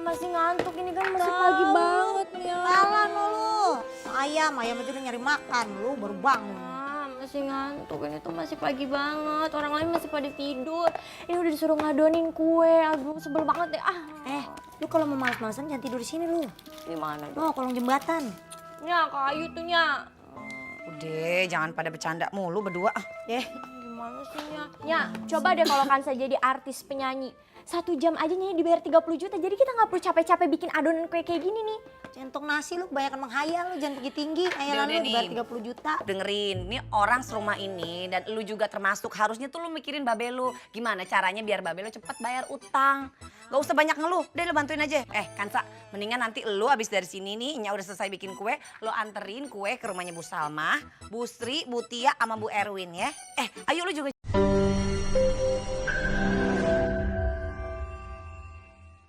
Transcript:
masih ngantuk, ini kan masih pagi banget Mia. Salah lu. Ayam itu udah nyari makan, lu baru bangun. Masih ngantuk, ini tuh masih pagi banget, orang lain masih pada tidur. Ini udah disuruh ngadonin kue, aduh sebel banget deh. Lu kalau mau malas-malasan jangan tidur di sini lu. Di mana dong? Oh, kolong jembatan. Nya, kayu tuh Nya. Udah, jangan pada bercanda mulu berdua. Gimana sih Nya? Nya, coba deh kalau kan saya jadi artis penyanyi. 1 jam aja nih dibayar 30 juta, jadi kita nggak perlu capek-capek bikin adonan kue kayak gini nih. Centong nasi lu kebanyakan menghayal, lu jangan tinggi-tinggi. Hayalan lu dibayar 30 juta. Dengerin, ini orang serumah ini dan lu juga termasuk, harusnya tuh lu mikirin babe lu. Gimana caranya biar babe lu cepet bayar utang. Gak usah banyak ngeluh, deh lu bantuin aja. Kansa, mendingan nanti lu abis dari sini nih, Nya udah selesai bikin kue, lu anterin kue ke rumahnya Bu Salma, Bu Sri, Bu Tia, sama Bu Erwin ya. Ayo lu juga